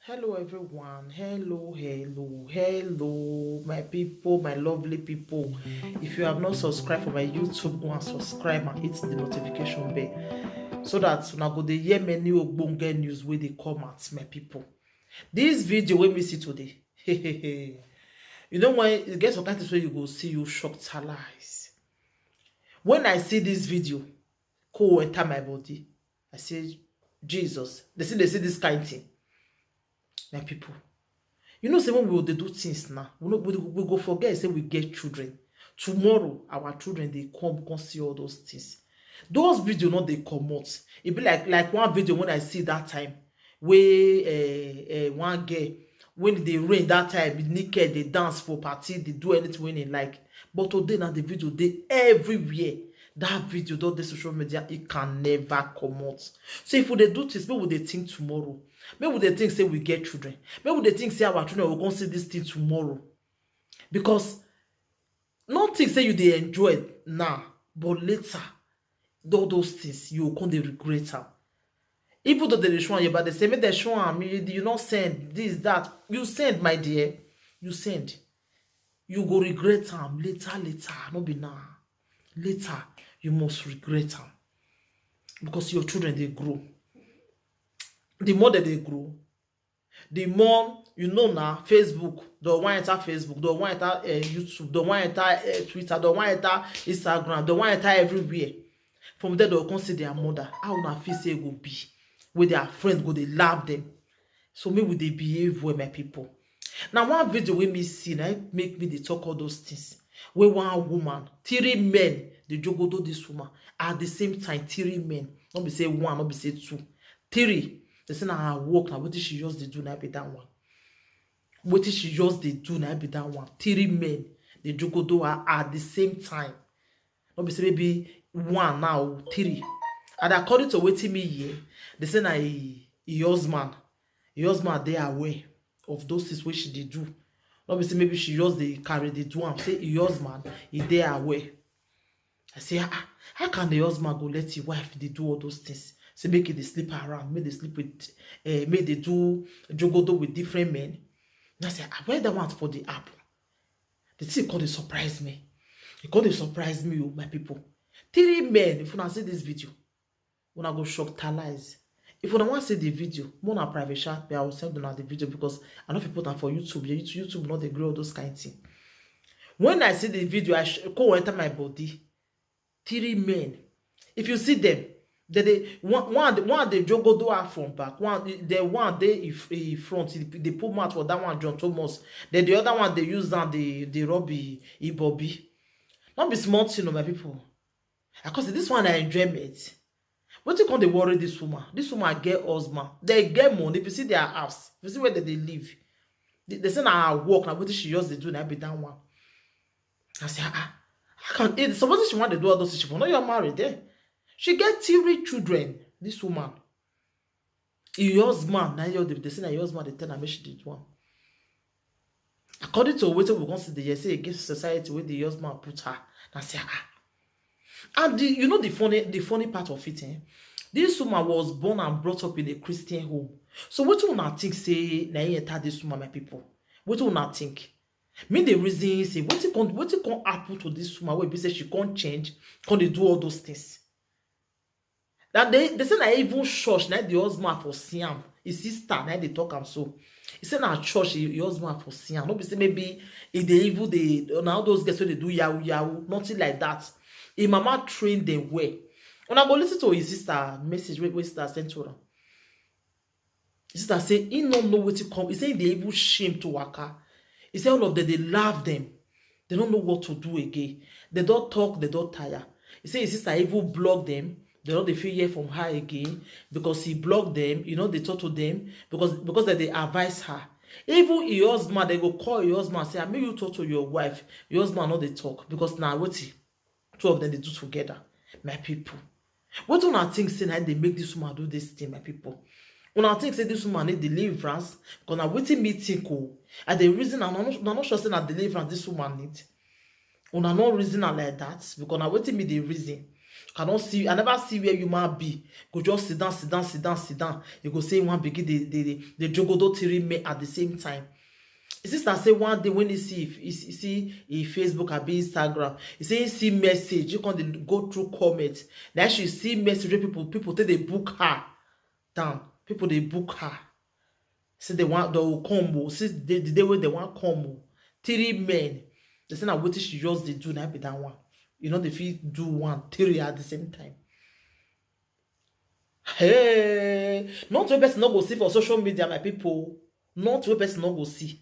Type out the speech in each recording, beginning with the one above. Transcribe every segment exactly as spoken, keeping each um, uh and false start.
Hello everyone, hello, hello, hello, my people, my lovely people. If you have not subscribed for my YouTube, go and subscribe and hit the notification bell so that una go dey hear many ogbonge news wey dey come out, my people. This video wey me see today, you know, when you get some kind things wey you go see, you shock talize. When I see this video, cold enter my body. I say, Jesus, they see they see this kind thing. My people, you know, say when we dey do things now, we, no, we, we go forget say we get children. Tomorrow, our children they come come see all those things. Those video not they come out. It be like like one video when I see that time where uh, uh, one girl when they rain that time naked they dance for party, they do anything when they like. But today now the video they everywhere. That video don dey social media, it can never comot. So if we dey do things, make we dey think tomorrow. Make we dey think say we get children. Make we dey think say our children will come see this thing tomorrow. Because not think say you dey enjoy now, but later, all those things you go come dey regret am. Even though they dey show am, but they say make they show am, you, you not send this, that. You send, my dear. You send. You go regret am later, later, no be now. Later, you must regret am because your children they grow. The more that they grow, the more you know now. Facebook, the one enter Facebook, the one enter uh, YouTube, the one enter uh, Twitter, the one enter Instagram, the one enter everywhere. From there, they'll come see their mother. How una feel say e go be? With their friend go they love them. So me with they behave well, my people. Now one video wey me see na make me dey talk all those things. Where one woman, three men, they jogodo this woman at the same time. Three men, not be say one, not be say two, three. They say na her work, na wetin she just dey do, na be that one. Wetin she just dey do, na be that one. Three men, they jogodo her at the same time. Not be say maybe one now, three. And according to wetin me hear, they say na e, e husband, e husband dey aware of those things wey she dey do. Not be say maybe she just dey carry dey do am. Say e husband, e dey aware. I say, ah, how can the husband go let his wife dey do all those things? Say make e dey sleep around, make they sleep with, uh, make they do jogodo with different men. And I say, ah, where that one for the app? The thing come dey surprise me. E come dey surprise me, oh my people. Three men, if una see this video, una go shock talize. If una wan see the video, more na private chat, but I will send una the video because I no fit put am for YouTube. Yeah, YouTube, YouTube not dey grow all those kind thing. When I see the video, I sh- cold enter my body. Three men. If you see them, they, they one one one they jogodo her from back. One the one they in, in front. They pull mouth for that one, John Thomas. Then the other one they use down the the Robbie Ibobi. Not be small thing, oh, my people. I can say this one na enjoyment. Wetin come dey worry this woman? This woman get husband. They get money. If you see their house, if you see where they, they live, they, they say na her work, na wetin she just dey do, na be that one. I say, ah, ah, how can it? Suppose she want to do all those things, she for not your married there. She get three children. This woman, her husband, now your they say na your husband they tell her make she did one. According to wetin we come see, they say against society where the husband put her. I say, ah. And the, you know the funny the funny part of it, eh? This woman was born and brought up in a Christian home. So what do una think say na him enter this woman, my people? What do una think? Me the reason say wetin come wetin come happen to this woman wey be say she come change, come dey do all those things. That they they say na even church na the husband for see am, his sister na dey talk am so. He say na church his husband for see am. No be say maybe e dey even dey na all those girls wey dey do yahoo yahoo, nothing like that. Him mama train them well. Una go listen to his sister message wey wey sister send to am. His sister say he no know wetin come. He say he dey even shame to waka. He say all of them dey laugh them. They don't know what to do again. They don't talk, they don't tire. He say his sister even block them. They don't dey fit hear from her again because he block them. You know they talk to them because because they dey advise her. Even your husband, they go call your husband say, "I make you talk to your wife." Your husband no dey talk because na wetin two of them dey do together, my people. What una think say na dey make this woman do this thing, my people? Una think say this woman need deliverance? Because na wetin me think o. I dey reason and I'm not, I'm not sure say na deliverance this woman need. Una no reason am like that because na wetin me dey reason. I don't see, I never see where human be go just sit down, sit down, sit down, sit down. You go say one begin the the the, the jogodo three men at the same time. His sister say one day when he see if he see, see in Facebook abi Instagram, he say he see message. You can dey go through comment. Now she see message wey people people take dey book her down. People dey book her. Say they want they will come o. Since the, the day when they want come o, three men. They say na wetin she just dey do na be that one. You know they fit do one three at the same time. Hey, not wey person no go see for social media, my people. Not wey person no go see.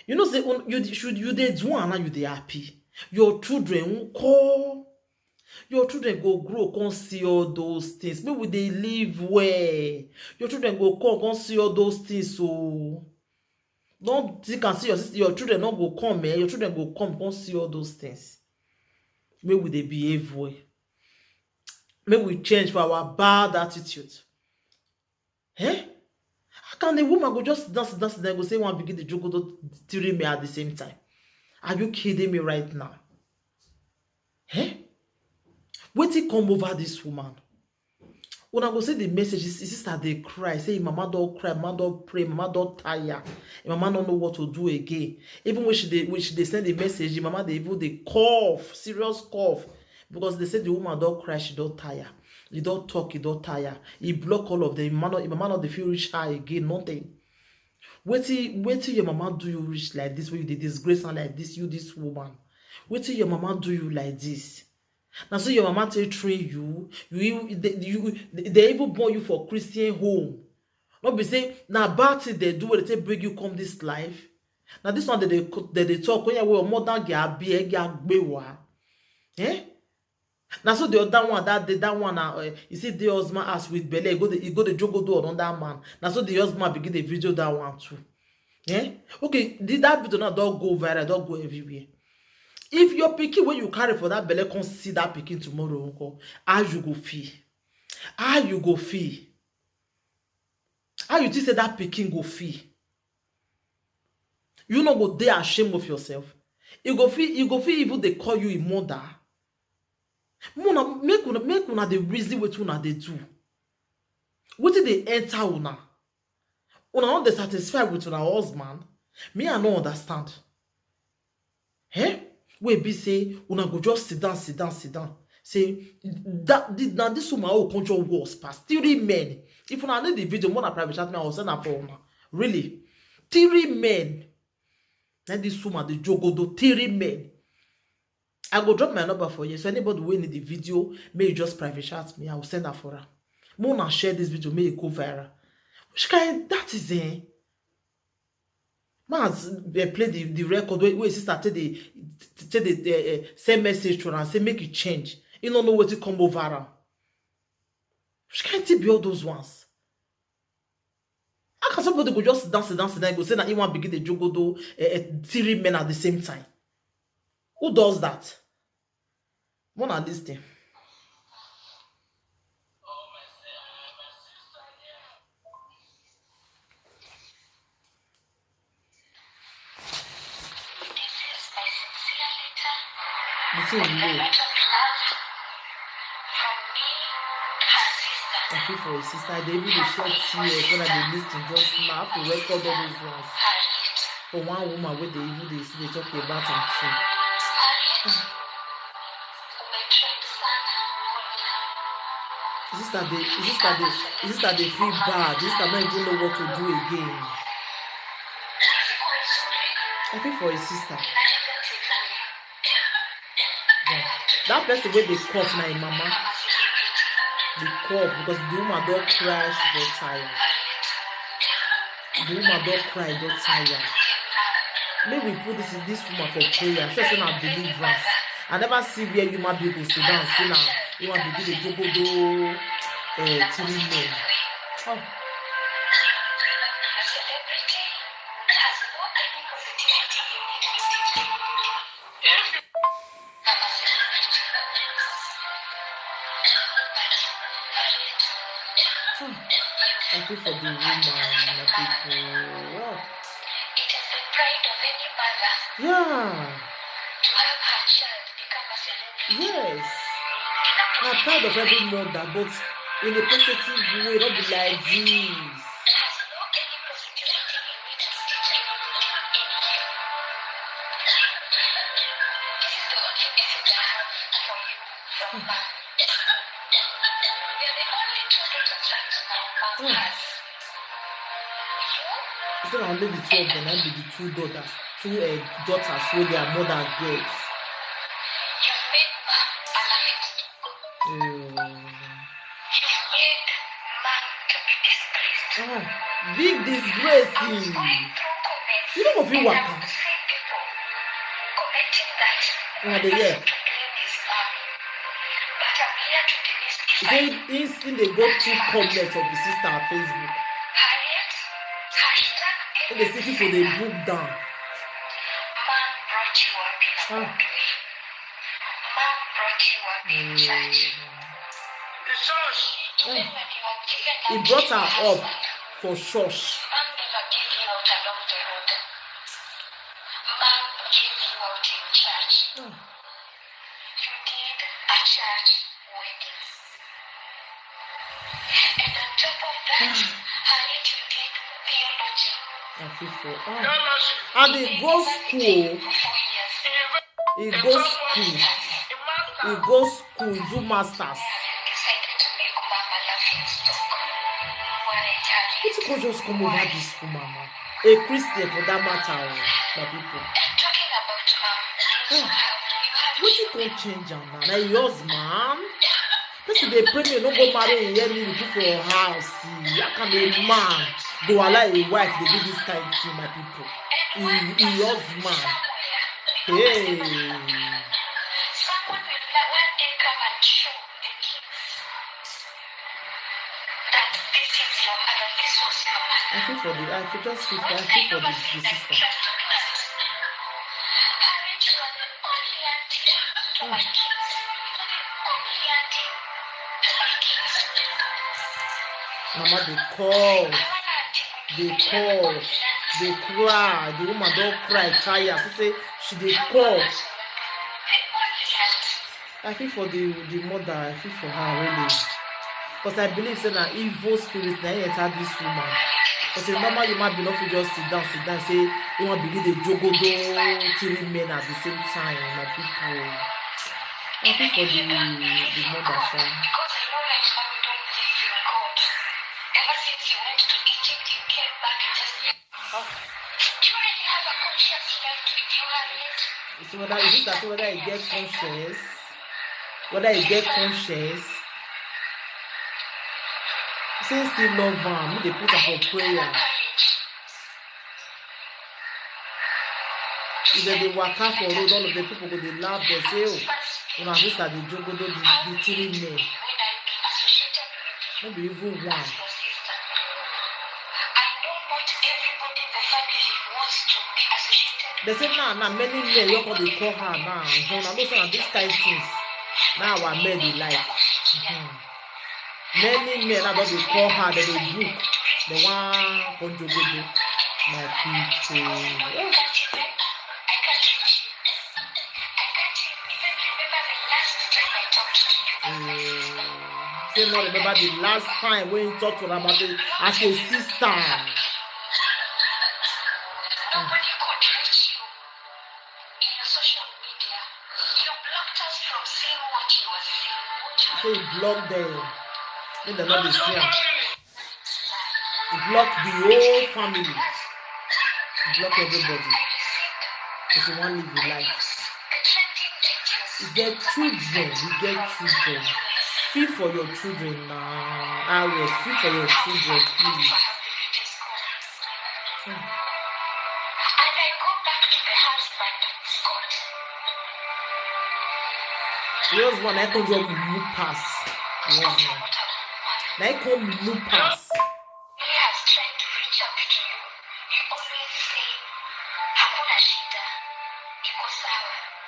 You know say un- you dey- should you dey do am now you dey happy. Your children won call. Your children go grow come see all those things. Make we dey live well. Your children go come come see all those things. So don't think and see your sister, your children not go come. Eh? Your children go come come see all those things. Make we dey behave well. Make we change for our bad attitude. Eh? How can the woman go just sit down, sit down, sit down, go say one begin the jogodo three men at the same time? Are you kidding me right now? Eh? Wetin come over this woman? Una go see the message, his his sister dey cry, say him mama don cry, mama don pray, mama don tire, him mama no know what to do again. Even when she dey when she dey send the message, him mama dey even dey cough, serious cough, because they say the woman don cry, she don tire. He don talk, he don tire. He block all of them. Him mama no, him mama no dey fit reach her again, nothing. Wetin wetin your mama do you reach like this, wey you dey disgrace am like this, you this woman? Wetin your mama do you like this? Na so your mama take train you? You even they, you they even born you for Christian home. No be say na bad thing they do wey they take bring you come this life. Na this one that they co- that they talk when you were modern gabi gbewa. Eh? Na so the other one that day that one na uh, you see the husband as with belle, he go the he go the jogo do another man. Na so the husband begin the video that one too. Eh? Okay, the, that video now don't go viral, don't go everywhere. If your pikin when you carry for that belle come see that pikin tomorrow, uncle, how you go feel? How you go feel? How you think say that pikin go feel? You no go dey ashamed of yourself. You go feel you go feel even they call you a mother. Mona, make una make una the reason what una they do. What did they enter una? Una not they satisfied with una husband? Me, I no understand. Eh? Wey be say una go just sit down, sit down, sit down. Say that this, now this woman will control wars past three men. If una need the video, more than private chat me, I will send am for una. Really, three men. Now this woman the jogo do three men. I go drop my number for you. So anybody who need the video, may you just private chat me. I will send that for her. More now share this video, may it go viral. Which kind that is eh? Man, as they play the, the record where, where sister take the take the uh, send message to her and say make it change. You don't know what to come over her. Which can't it be all those ones? How can somebody go just sit down, sit down, sit down, go say that he want begin the jogo do uh, uh, three men at the same time? Who does that? More than this thing. The thing low. I feel for his sister. They even dey shed tears when I dey listen just now. I have to record all those ones. For one woman wey dey even dey still dey talk about am too. Sister dey sister dey sister dey feel bad. Sister no even know what to do again. I feel for his sister. Yeah. That person wey dey cough na im mama dey cough because the woman don cry, she don tire. The woman don cry, don tire. Make we put this this woman for prayer. Sure say na deliverance. I never see where human being go sit down say na human being dey jogodo uh, three men. Oh. Happy for the woman, my people. Wow. Yeah. Yes. I'm proud of every mother, but in a positive way, not be like this. Instead of only the two of them, I be the two daughters, two uh, daughters wey their mother get. Uh, ah, big disgrace. You no go fit waka. Una dey hear? He say he still dey go through comments of the sister on Facebook. He dey see people dey book down. Ah. Mm. Ah. He brought her up for church. Ah. I feel for ah. And he go school. He go school. He go school. He do masters. Wetin come just come over this woman now? A Christian for that matter, oh, my people. Ah, wetin come change am now? Na your husband? Person dey pray me no go marry him enemy put for house. How can a man go allow a wife dey do this kind thing, my people? He, he husband. Hey. I feel for the, I feel just feel for, I feel for the, the sister. Ah. Mama dey cough, dey cough, dey cry. The woman don cry tire. She say she dey cough. I feel for the the mother. I feel for her really. Because I believe say na evil spirit na him enter this woman. Because a normal human being no fit just sit down, sit down, say he wan begin dey jogodo three men at the same time, my people. I feel for the the mother, sha. So whether is it that whether he get conscience, whether he get conscience, say he still love am, make dey put am for prayer. If dem dey waka for road, all of the people go dey laugh, dem say, "Oh, una sister dey jogodo the the three men." No be even one. They say now, now many men wey come dey call her now. Una know say na this kind things na our men dey like. Mhm. Many men now don dey call her, dem dey book, dem wan come jogodo. My people. Eh. Eh, say no remember the last time when he talk to her about it as a sister. Ah. Say he block them. Make dem no dey see am. He block the whole family. He block everybody. Because he wan live him life. He get children. He get children. Feel for your children na. Harriet, feel for your children, please. Hmm. The husband na him come just mumu pass. The husband na him come mumu pass.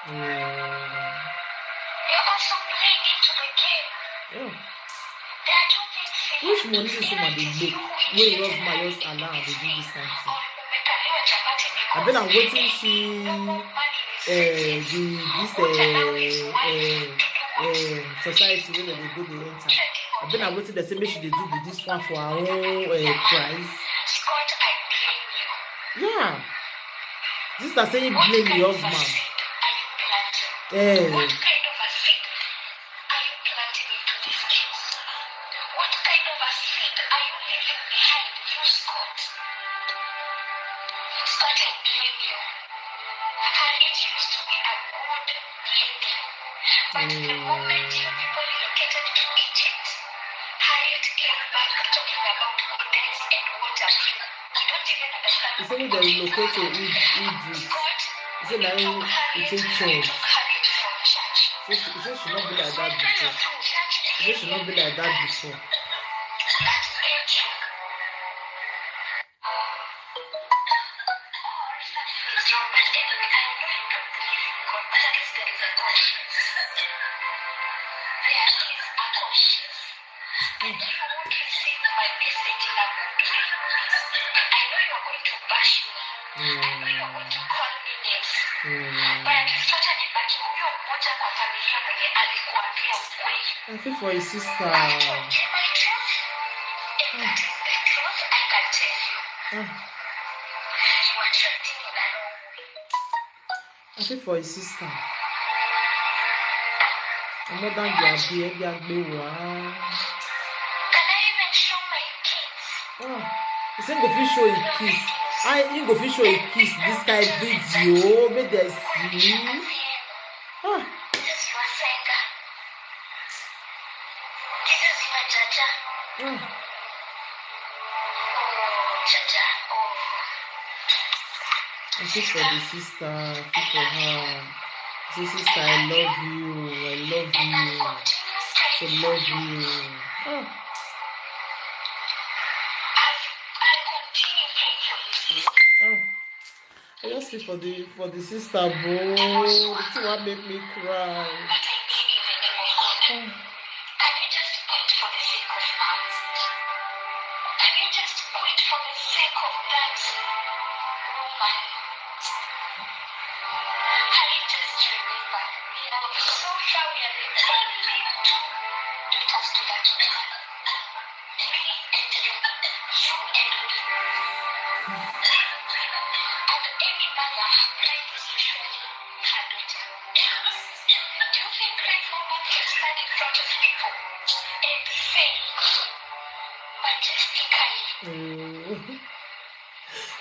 Yeah. Yeah. Which money this woman dey make? Wey him husband just allow am dey do this kind thing? Abi na wetin she, eh, the, this, eh, eh, um, society wey dem dey go dey enter. Abi na wetin dem say make she dey do be this one for her own uh, price? Yeah. Sister say he blame the husband. Eh. What kind of a seed are you planting into this case? What kind of a seed are you leaving behind, you Scott? Scott, I blame you. Harriet used to be a good lady. But the moment you people relocated to Egypt, Harriet came back talking about goddess and what have you. I don't even understand. He said they relocate to Eg- Egypt. He said now he, he take change. He said she, he said she not be like that before. He said she not be like that before. Mm. I feel for his sister. Ah. I feel for his sister. Ọmọ Dangbe abi ẹgbẹ́ agbéwò ah. Ah, he say go fit show him kiss. I him go fit show him kiss this kind video. Make dem see. Ah. Ah. I feel for the sister, I feel for her. Say, sister, I love you, I love you, I love you. Ah. Ah. I just feel for the for the sister, bro. The thing will make me cry. Ah. Can you just quit for the sake of now? Can you just quit for the sake of that woman? Can you just remember? We are so far, we are returning two daughters to that woman. Me and you, you and me. And any mother pride is usually her daughter. Do you think great woman can stand in front of people and say majestically? Mm.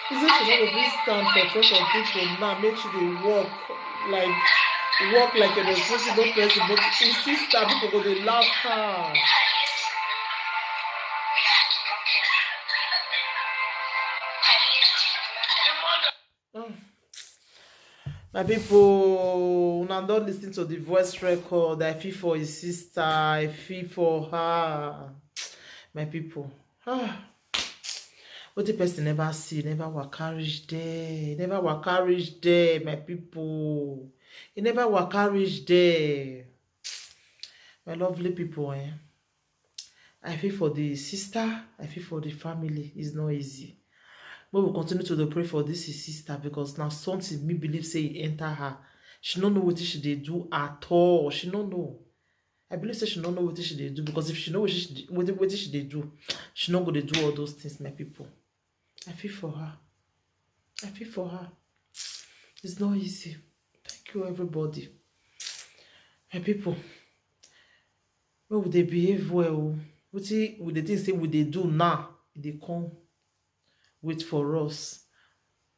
He say she no go fit stand for front of people now, make she dey walk like walk like a responsible person, but his sister, people go dey laugh her. Ah. My people, una don listen to the voice record. I feel for his sister. I feel for her. My people, ah, wetin person never see, never waka reach there. Never waka reach there, my people. E never waka reach there. My lovely people, eh? I feel for the sister, I feel for the family. It's not easy. But we continue to dey pray for this his sister, because now something me believe say e enter her. She no know wetin she dey do at all. She no know. I believe say she no know wetin she dey do, because if she know wetin she dey, wetin, wetin she dey do, she no go dey do all those things, my people. I feel for her. I feel for her. It's not easy. Thank you, everybody. My people, when we dey behave well, wetin we dey think say we dey do now, e dey come wait for us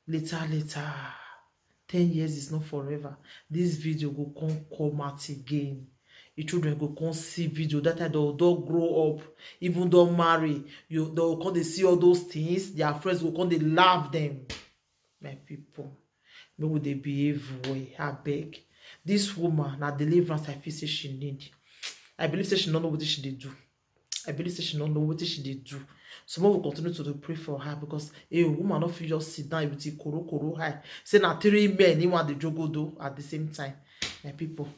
later, later. Ten years is not forever. This video go come come out again. Your children go come see video. That time they will don grow up, even don marry. You, they will come dey see all those things. Their friends go come dey laugh them. My people, make we dey behave well, abeg. This woman na deliverance I feel say she need. I believe say she no know wetin she dey do. I believe say she no know wetin she dey do. So make we continue to dey pray for her, because a woman no fit just sit down with a koro koro eye. Say na three men he want the jogodo at the same time. My people,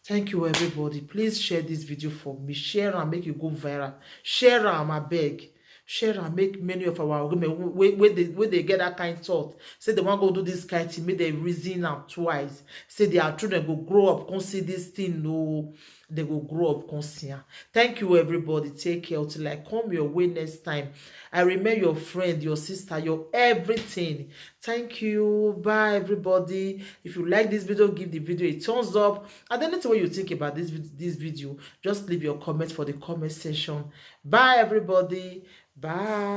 thank you, everybody. Please share this video for me. Share am, make e go viral. Share am, abeg. Share am, make many of our women wey, wey dey, wey dey get that kind thought, say they wan go do this kind thing, make they reason am twice. Say their children go grow up, come see this thing, no. they go grow up come see am. Thank you, everybody. Take care until I come your way next time. I remain your friend, your sister, your everything. Thank you. Bye, everybody. If you like this video, give the video a thumbs up. And anything what you think about this vid- this video, just leave your comment for the comment section. Bye, everybody. Bye.